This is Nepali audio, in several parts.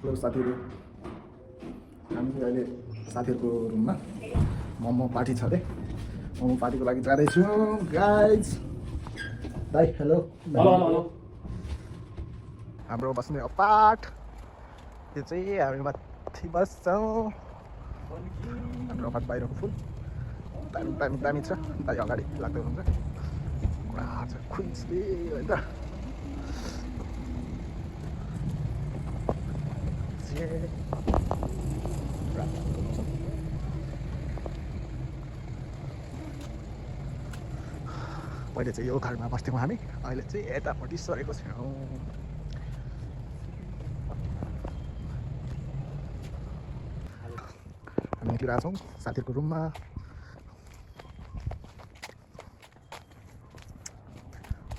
हेलो साथीहरू, हामी चाहिँ अहिले साथीहरूको रुममा मोमो पार्टी छ अरे। मोमो पार्टीको लागि जाँदैछौँ गाइज। दाइ हेलो। हेलो। हाम्रो बस्ने अपार्ट यो चाहिँ हामी माथि बस्छौँ। हाम्रो अपार्ट बाहिरको फुल दामी दामी दामी छ। दाइ अगाडि लाग्दै हुनुहुन्छ। खुइचले होइन पहिले चाहिँ यो घरमा बस्थ्यौँ हामी, अहिले चाहिँ यतापट्टि सरेको छौँ। हामी निक्लिरहेको छौँ साथीहरूको रुममा।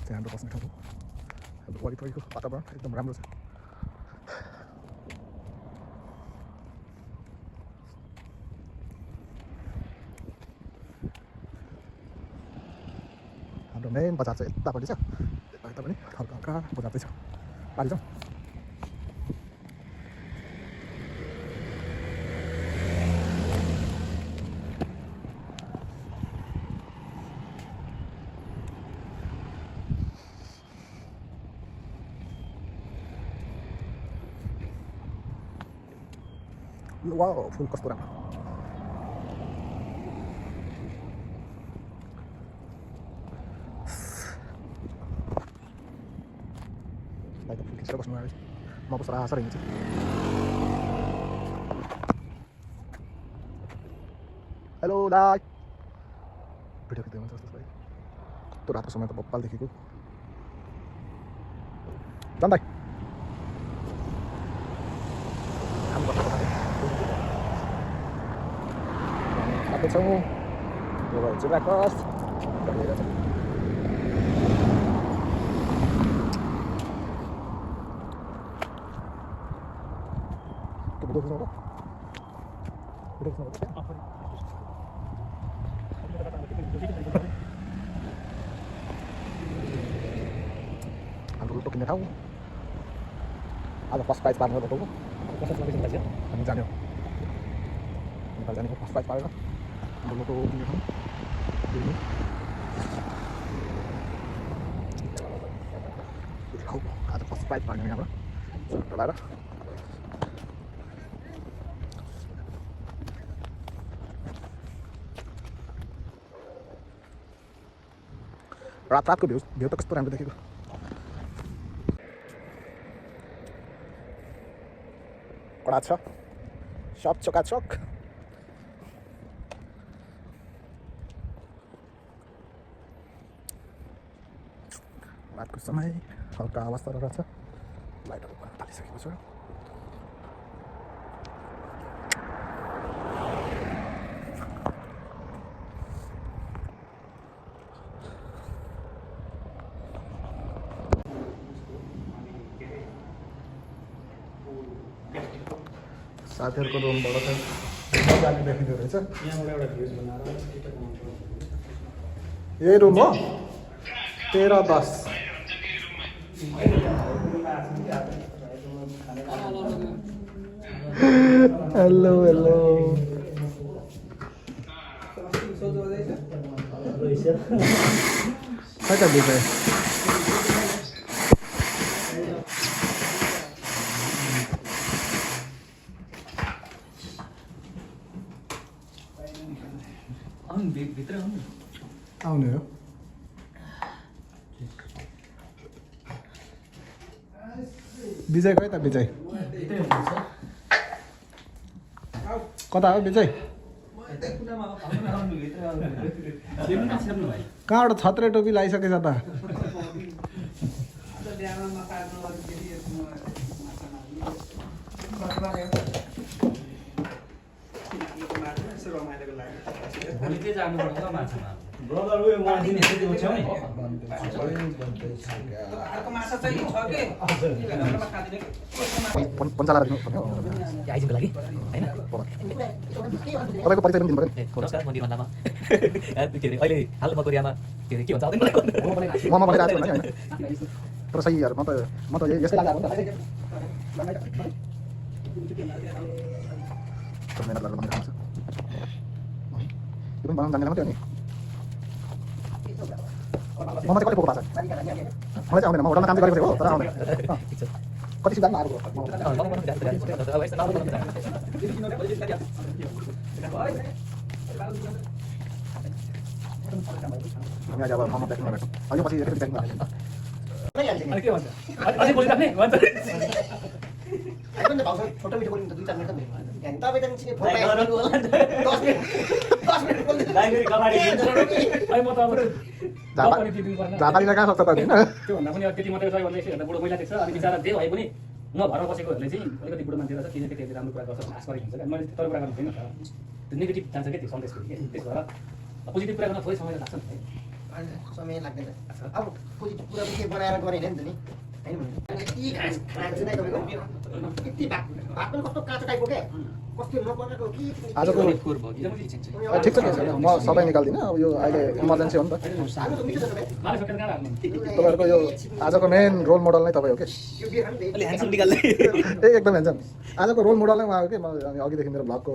चाहिँ हाम्रो बस्ने ठाउँ, हाम्रो वरिपरिको वातावरण एकदम राम्रो छ। हाम्रो मेन बजार चाहिँ यतापट्टि छ, यता पनि हल्का हल्का बजार चाहिँ छ। पारि जाउँ। वाउ, फुल कस्तो राम्रो। फुल खिचेर बस्नु आयो, म कस्तो आशा रहेछ। हेलो दाइ, भिडियो खिच्दै हुनुहुन्छ जस्तो भाइ। कस्तो रातको समय त बप्पाल देखेको। जाम दाइ। खाएको छौँ। यो भयो चाहिँ ब्रेकफास्ट। हाम्रो उल्टो किन्ने ठाउँ। आज फर्स्ट प्राइज पार्नु बताउनु। हामी जाने हो नेपाल, जाने हो फर्स्ट प्राइज पारेर। हाम्रो लोटो किन्ने ठाउँ आज फर्स्ट प्राइज पार्ने यहाँबाट चलाएर। रातको भ्यू त कस्तो राम्रो देखेको। कडा छ, सब चकाचक। रातको समय हल्का अवस्था रहेछ, लाइटहरू पनि थालिसकेको छ। साथीहरूको रुमबाट चाहिँ मजाले देखिँदो रहेछ। यही रुम हो 13-10। Hello hello. खै त विजय? आउने हो। विजय खै त विजय? कता हो विजय? कहाँबाट छत्रे टोपी लगाइसकेछ त? पञ्चाला आइजिङको लागि होइन? तपाईँको परिचय पनि दिनु पऱ्यो। नमस्कार, म निरमन लामा। के अरे अहिले हाल म कोरियामा के अरे के भन्छ आउँदैन ममा बनाइरहेको छु होइन? तर सही यार, म त यस्तै लाग्यो। कस्तो मेहनत गरेर बनाइरहेको छ यो पनि बनाउन जान्दैन मात्रै हो नि ममा चाहिँ कति पोको पाएको छ मलाई चाहिँ आउँदैन म होटलमा काम चाहिँ गरेको थिएँ हो तर आउँदैन कति सुधारमा आएको हामी आज अब मोमो प्याकिङ गरेको अहिले पछि एकचोटि प्याकिङ गर्छौँ अनि के भन्छ अझै बोलिराख्ने भन्छ फोटो भिडियो बोल्नु त 2-4 मिनेट त भयो तपाईँ त निस्के फोटो म त अब झापालीलाई कहाँ सक्छ त होइन त्योभन्दा पनि अब त्यति मात्रै छ भन्दा यसो हेर्दा बुढो महिला देख्छ अनि बिचरा जे भए पनि नभएर बसेकोहरूले चाहिँ अलिकति बुढो मान्छे रहेछ किन त्यति राम्रो कुरा गर्छ आश गरेको हुन्छ क्या मैले तर कुरा गर्नु थिएन त्यो नेगेटिभ जान्छ क्या त्यो सन्देशको त्यस भएर पोजिटिभ कुरा गर्न थोरै समय लाग्छ नि समय लाग्दैन अब पोजिटिभ कुरा के बनाएर गरे हैन नि हैन यति खान्छ नै तपाईको यति भात पनि कस्तो काँचो टाइपको के कस्तो नपकाएको कि आजको ठिक छ म सबै निकाल्दिनँ अब यो अहिले इमर्जेन्सी हो नि त तपाईँहरूको यो आजको मेन रोल मोडल नै तपाईँ हो कि ए एकदम हेन्छन् आजको रोल मोडल नै उहाँ हो कि म अघिदेखि मेरो भ्लगको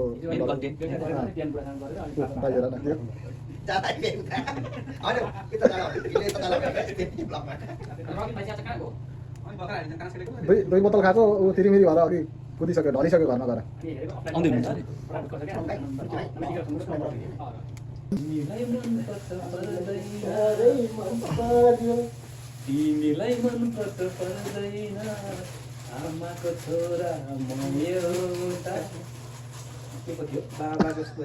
जाता के हैन के त दुई बोतल खाएको ऊ तिरिमिरी भएर अघि कुदिसक्यो ढलिसक्यो घरमा गएर आउँदै हुनुहुन्छ तिमीलाई मन पर्छ पर्दैन आमाको छोरा म एउटा के पो थियो बाबा जस्तो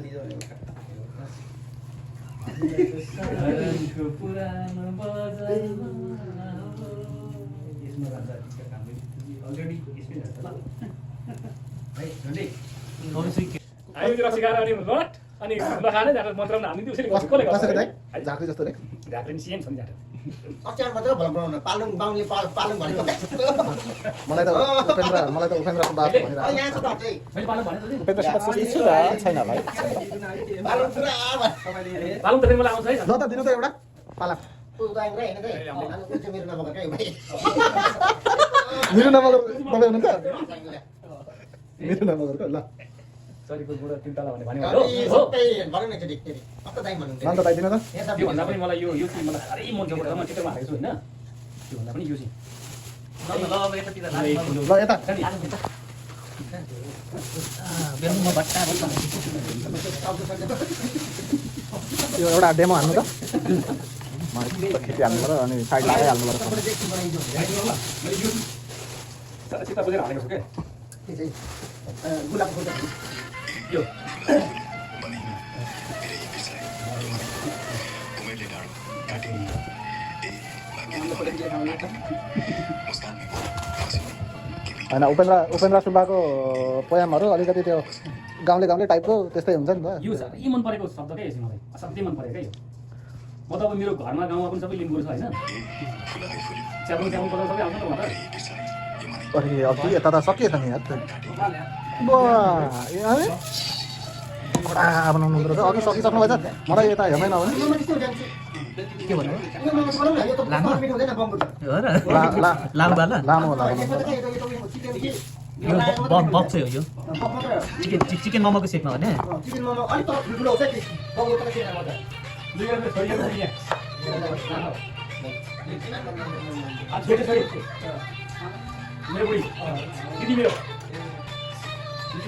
सरनको पुरानो बजारमा यसमा राजा अलरेडी यसमै छ ल है झन्डै हामी रक्सी खाएर अनि रट अनि नखाने जाँदा मन्त्रमा हामी त्यसरी कसले गर्छ झाँक्री जस्तो रे झाँक्री सेम छ नि झाँक्री अचार मात्र भल बनाउन पालुङ बाउले पालुङ भनेको मलाई त उपेन्द्रको बात भनिरहेको यहाँ छ त चाहिँ मैले पालुङ भने त उपेन्द्रसित सोच्दैछु र छैन होला है पालुङ पुरा पालुङ त फेरि मलाई आउँछ है ल त दिनु त एउटा पाला उदाङ रे हैन त मेरो नम्बर के भाइ मेरो नम्बर तपाईँ हुनुहुन्छ मेरो नम्बरको ल सरीको गुडा तिनतला भन्ने भन्यो अनि सबै भन न एकचोटि कस्तो दाइ भन्नुहुन्छ अन्त दाइ दिनु त त्यो भन्दा पनि मलाई यो चाहिँ मलाई साह्रै मन छ म छिटो हालेको छु होइन त्यो भन्दा पनि यो चाहिँ ल अब यतातिर ल यता यो एउटा डेमो हान्नु त खेती हाल्नु पर्यो अनि साइड लगाइहाल्नु पर्यो सीता बुझेर हालेको छु क्या के चाहिँ गुलाबको फुल यो होइन उपेन्द्र सुब्बाको पोयमहरू अलिकति त्यो गाउँले टाइपको त्यस्तै हुन्छ नि त यो साह्रै मन परेको शब्द क्या यो चाहिँ मलाई असाध्यै मन परेको क्या यो म त अब मेरो घरमा गाउँमा पनि सबै लिम्बूहरू छ होइन च्यापुङ कलर सबै आउँछ नि त अरे अघि यता त सकियो त नि यार कडा बनाउनु हुँदो रहेछ अघि सकिसक्नु भएछ मलाई यता हेर्नै नभने के भन्नु लामो यो बक्स हो यो चिकन मोमोको सेटमा भने मेरो बुढी दिदी मेरो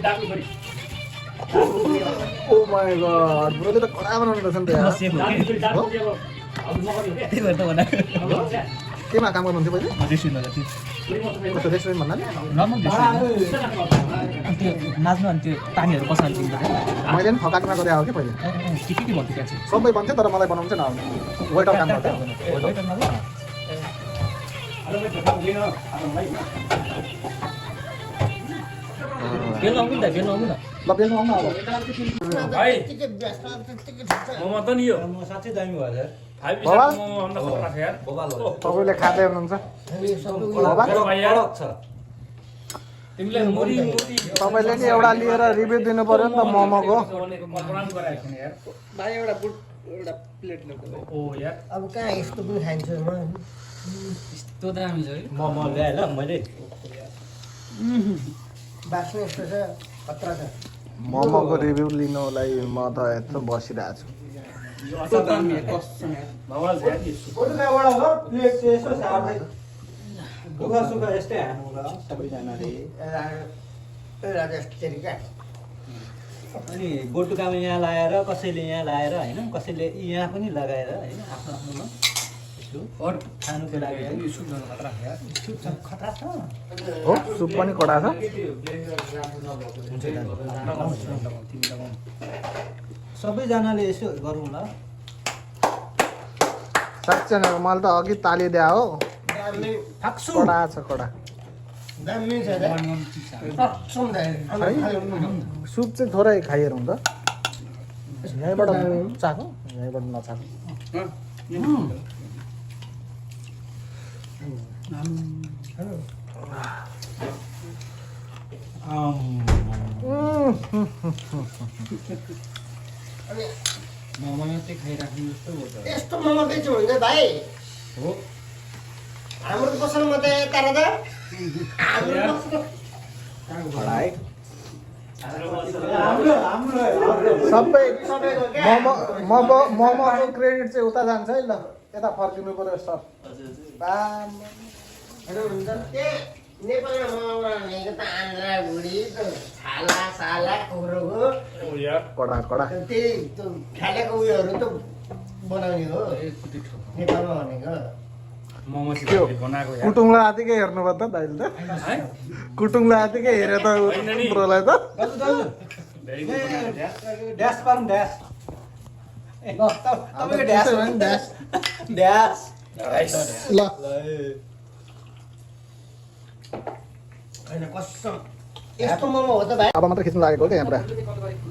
डाक्नु छोरी ओ माय गॉड ब्रोले त कडा बनाउनु रहेछ नि त यार केमा काम गर्नुहुन्थ्यो पहिले कस्तो रेस्टुरेन्ट भन्नाले नाच्नु अनि त्यो पानीहरू कसरी दिन्छ मैले पनि फकाकीमा गरे हो कि पहिले के भन्थ्यो त्यहाँ चाहिँ सबै बन्थ्यो तर मलाई बनाउनु चाहिँ नआउने वेटर काम गर्थ्यो बेल आउनु न बेल आउनु न ल बेल्नु आउनु अब भाइ मोमो त नि यो साँच्चै दामी भयो यार बाबा मोमो भन्दा खतरा छ यार तपाईँले खाँदै हुनुहुन्छ तिमीलाई मुरी तपाईँले नि एउटा लिएर रिभ्यू दिनु पर्यो नि त मोमोको भाइ एउटा प्लेट ल्याउँछु ओ यार अब कहाँ यस्तो पनि खान्छु म यस्तो दामी छ है म ल्याएँ ल मैले बास्नु यस्तो छ खतरा छ मोमोको रिभ्यू लिनुलाई म त यत्रो बसिरहेको छु यो अचार दामी कस्तो भवाल छ यार यो कोटुकाबाट हो प्लेट चाहिँ यसो सार्दै दुःख सुख यस्तै हानु होला सबैजनाले अनि बोटुकामा यहाँ लगाएर कसैले यहाँ लगाएर होइन कसैले यहाँ पनि लगाएर होइन आफ्नो आफ्नोमा यसो खानुको लागि यो सुप गर्न खतरा छ यार सुप चाहिँ खतरा छ हो सुप पनि कडा छ सबैजनाले यसो गरौँ ल साँच्चै नै मैले त अघि तालिदिया हो फाक्सु कडा छ कडा सुप चाहिँ थोरै खाइएर हुन्छ यहीँबाट चाखो यहीँबाट नचाखो मोमो मात्रै खाइराख्नु जस्तो हो त यस्तो मोमो बेच्नु हुन्छ भाइ हो हाम्रो पसलमा त तर त सबै मोमोको क्रेडिट चाहिँ उता जान्छ है ल यता फर्किनु पर्यो सर हुन्छ नेपालमा मोमो भनेको त आन्द्रा भुडी छाला साला कुखुरोको कडा कडा त्यही खालेको उयोहरू त बनाउने हो नेपालमा भनेको त्यो कुटुङलाई आतिकै हेर्नुभयो त दाइले त कुटुङलाई आतिकै हेऱ्यो त कुरोलाई त ड्यास पारौँ ड्यास ल तपाईँको ड्यास हो नि ड्यास ड्यास ल होइन कसम यस्तो मोमो हो त भाइ अब मात्र खिच्नु लागेको हो क्या यहाँबाट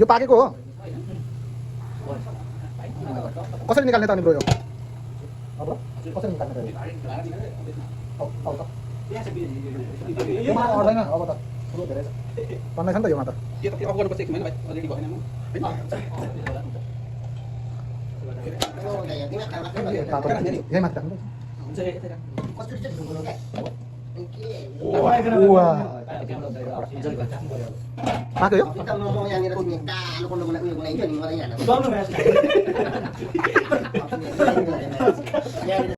यो पाकेको हो कसरी निकाल्ने त अनि ब्रो यो अब कसरी निकाल्ने त यो मात्र अड्दैन अब त ठुलो धेरै छ तन्नै छ नि त यो मात्र यो त अफ गर्नुपर्छ एकछिन भाइ अलरेडी भएन म तातो यही मात्र राख्नु हुन्छ कसरी चाहिँ ढुकुरो क्या पाक्यो यो एउटा मोमो यहाँनिर तिमी कालो पन्डो बनाएको उयो बनाइन्छ नि मलाई यहाँ गर्नु भएछ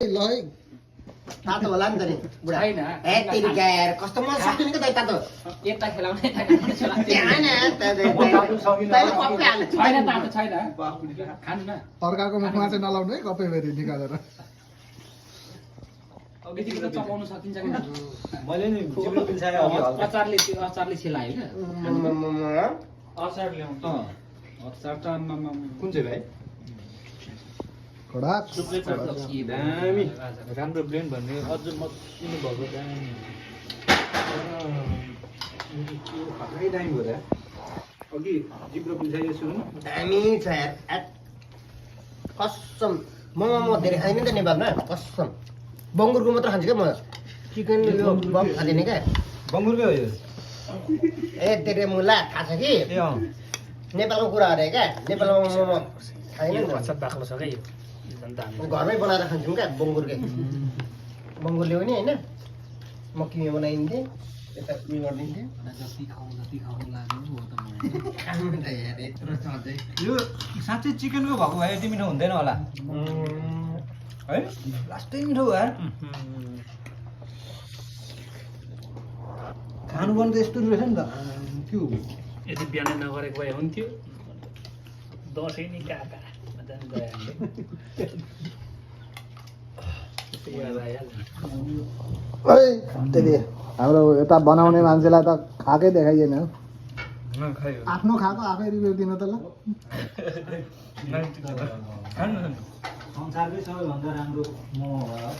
ल है तातो होला नि त नि बुढा छैन। ए तेरी गाएर कस्तो मन सक्दैन के दाइ तातो यता खेलाउने त्यहाँ हैन तैले कपी हाल्नु छैन तातो छैन खानु न अर्काको मुखमा चाहिँ नलाउनु है कपै फेरि निकालेर अघिदेखि त चपाउन सकिन्छ कि मैले नि जिब्रो पिल्सायो अघि हल्का अचारले सेलायो क्या अचार ल्याउँ अचार त कुन चाहिँ भाइ कडा दामी राम्रो ब्लेन्ड भन्ने अझ मसिनो भएको दामी खतरै दामी भयो त अघि जिब्रो पिल्सायो सुन दामी छ यार कसम मोमो धेरै खाइने त नेपालमा कसम बङ्गुरको मात्र खान्छु क्या म चिकन यो बम खाँदैन क्या बङ्गुरकै हो यो ए तेरे मुला थाहा छ कि ए अँ नेपालको कुरा अरे क्या नेपालमा मोमो खाइन नि त बाक्लो छ क्या यो घरमै बनाएर खान्छौँ क्या बङ्गुरकै बङ्गुर ल्याउने होइन म किमे बनाइदिन्थेँ यता उयो गरिदिन्थेँ खानु त यार यत्रो सधैँ यो साँच्चै चिकनको भएको भए यति मिठो हुँदैन होला है लास्टै मिठो भयो यार खानु पर्ने त यस्तो रहेछ नि त त्यो यदि बिहानै नगरेको भए हुन्थ्यो दसैँ नि काका है त्यति हाम्रो यता बनाउने मान्छेलाई त खाएकै देखाइएन आफ्नो खाएको आफै रिभ्यू दिनु त ल संसारकै सबैभन्दा राम्रो मोमो भयो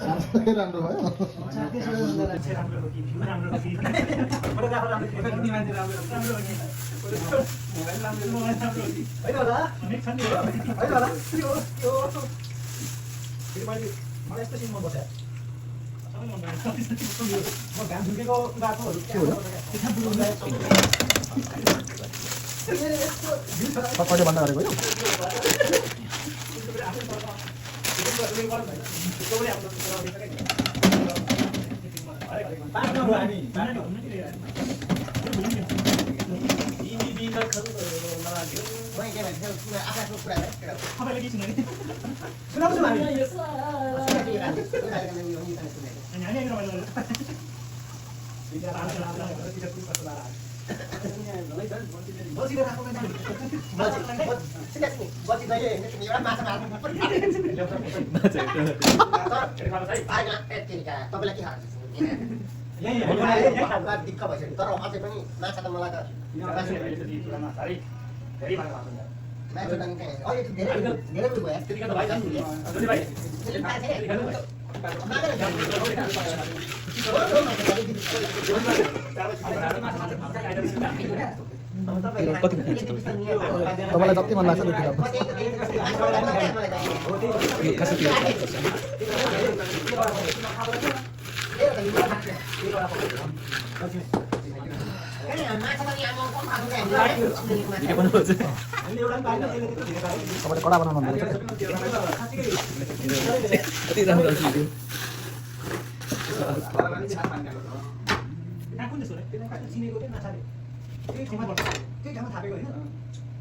साँच्चै राम्रो भयो संसारकै सबैभन्दा राम्रो हो कि भ्यू राम्रो हो कि फोटोग्राफर राम्रो कि कति मान्छे राम्रो हो कि मोबाइल राम्रो हो कि होइन होला नेक्स्ट छ नि होइन होला यो फेरि मैले मलाई यस्तो सिन मन पर्छ सबै मन पर्छ म घाम झुकेको बाटोहरू के हो सबैले भन्दा गरेको यो मैले के भन्छ आफ्नो कुरा गरे तपाईँले के सुन्यो नि सुनाउँछु हामी बची जहिले एउटा माछा मार्नु तपाईँलाई के खान्छ दिक्क भइसक्यो तर अझै पनि माछा त मलाई त मासु त धेरै धेरै तपाईँलाई जति मन लाग्छ त्यति तपाईँले कडा बनाउनु भन्नुहुन्छ त्यही ठाउँमा थापेको होइन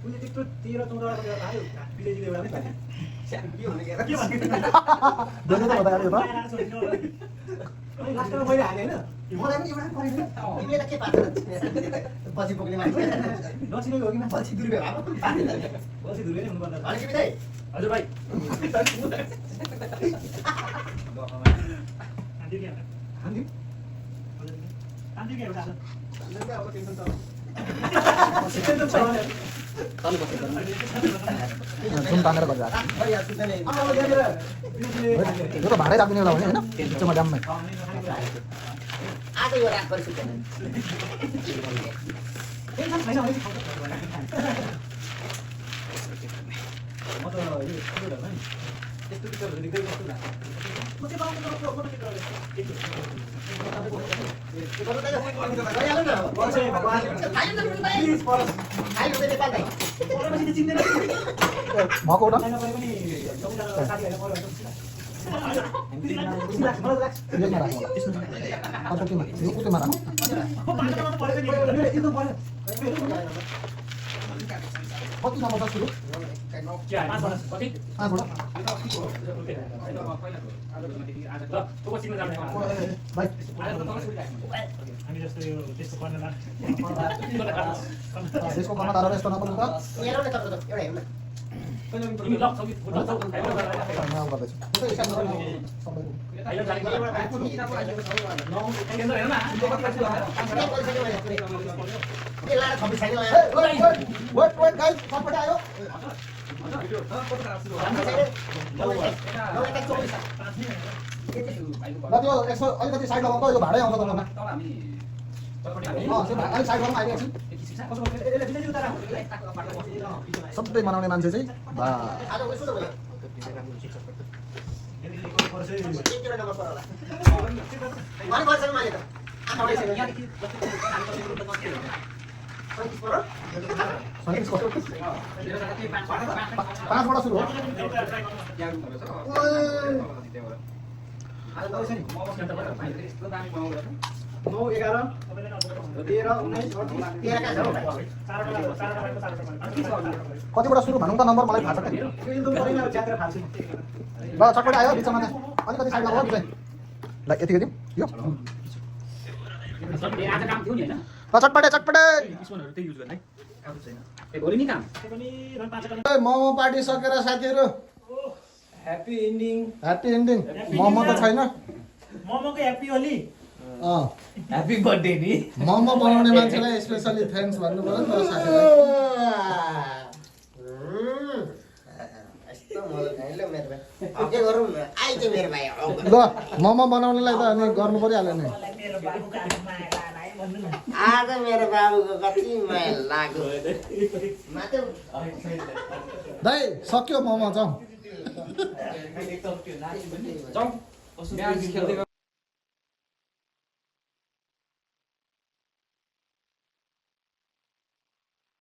उसले त्यत्रो 13-14 आयो विलेजले एउटा लास्टमा मैले हालेँ होइन मलाई पनि एउटा परेन तिमीले के पार्छ पछि पुग्ने मान्छे नचिनेको हो कि पछि दुर्व्यवहार पछि धुलै हुनुपर्छ अनि के बिदाई हजुर भाइ सुन तानेर गर्दा यो त भाडै राखिदिने होला भने होइन त्यसमा ड्याममै आज यो रात परिस्थिति भएको त उत्योमा राख्नु कति नम्बर सुरु 5 हामी जस्तो यो त्यस्तो गर्न त्यसको कमा तारेर यस्तो नपर्नु त हेरौ न तपाईको एउटा हेरौ न तिमी लक सबै फुट लक सबै यहाँ गर्दैछु वेट गाइस फटफट आयो ल त्यो यसो अलिकति साइड लगाउनु त यो भाडै आउँछ तपाईँमा अलिक साइड लगाउनु आइरहेको छु सबै मनाउने मान्छे चाहिँ बा पाँचबाट सुरु हो 9, 11, 13, 19, कतिबाट सुरु भनौँ त नम्बर मलाई थाहा छ यो एकदम परिमाण ज्यादा थाहा छैन ल चटपट आयो बिचमा अलिकति साइड लगाऊ बिचै ल यति दिउँ यो आज काम थियो नि हैन ल चटपटे चटपटे स्पुनहरु त्यही युज गर्ने है भोलि नि काम पनि रन 5 गर्न मोमो पार्टी सकेर साथीहरु happy ending happy ending momo त छैन मोमोको ह्यापी होली ह्यापी बर्थडे नि मोमो बनाउने मान्छेलाई स्पेशली थ्याङ्क्स भन्नु पर्यो नि त साथीहरु ल मोमो बनाउनेलाई त अनि गर्नु परिहाल्यो नि आज मेरो बाबुको कति माया लाग्यो दाइ सक्यो मोमो जाउँ